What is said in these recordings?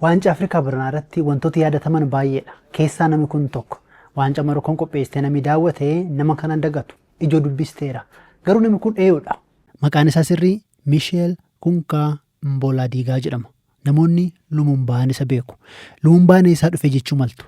Waancaa Afrikaa Baranaa irratti wantoota yaadataman baay'eedha. Keessaa namni kun tokko. Waancaa Marokkoon qopheessitee namni daawwate nama kana dagatu. Ijoo dubbisteera. Garuu namni kun eenyudha? Maqaan isaa sirrii Misheel Kunkaa Mboolaadiigaa jedhama. Namoonni Lumumbaan isa beeku. Lumumbaan eessaa dhufe jechuu maltu.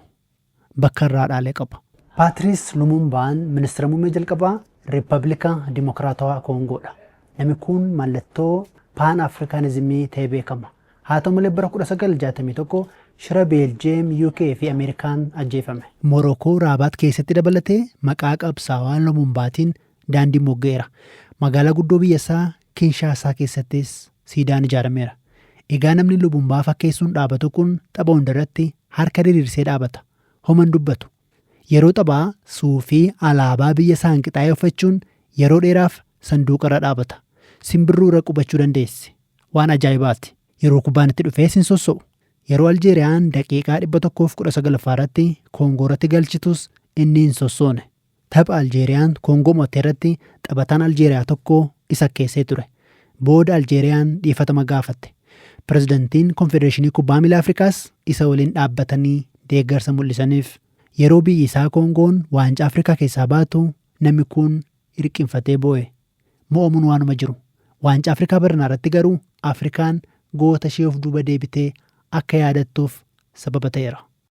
Bakka irraa dhaalee qaba. Paatiriis Lumumbaan ministeera muummee jalqabaa Riippaabilika Dimokiraatawaa Koongoodha. Namni kun mallattoo Paan Afrikaanizimii ta'ee beekama. Haa ta'u malee bara 1961 shira Beeljeem, UK fi Ameerikaan ajjeefame. Morokoo Raabaat keessatti dabalatee maqaa qabsaawaa Lumumbaatiin daandii mogga'eera. Magaalaa guddoo biyya isaa Kinshaasaa keessattis siidaan ijaarameera. Egaa namni Lumumbaa fakkeessuun dhaabatu kun tapha hundarratti harka diriirsee dhaabata. Homan dubbatu. Yeroo taphaa suufii alaabaa biyya isaan qixaa'ee uffachuun yeroo dheeraaf sanduuqa irra dhaabata. Simbirruu irra qubachuu dandeessi. Waan ajaa'ibaati. Yeroo kubbaan itti dhufee sin sosso'u. Yeroo Aljeeriyaan daqiiqaa 119ffaa irratti Koongoo irratti galchitus inni hin sossoone. Tapha Aljeeriyaan Koongoo mo'atte irratti taphataan Aljeeriyaa tokko isa akkeessee ture. Booda Aljeeriyaan dhiifatama gaafatte. Pirezidantiin Konfedereeshinii Kubbaa Miilaa Afrikaas isa waliin dhaabbatanii deeggarsa mul'isaniif. Yeroo biyyi isaa Koongoon waancaa Afrikaa keessaa baatu namni kun hirqinfatee boo'e. Mo'amuun waanuma jiru. Waancaa Afrikaa baranaa irratti garuu Afrikaan goota ishee of duuba deebitee akka yaadattuuf sababa ta'eera.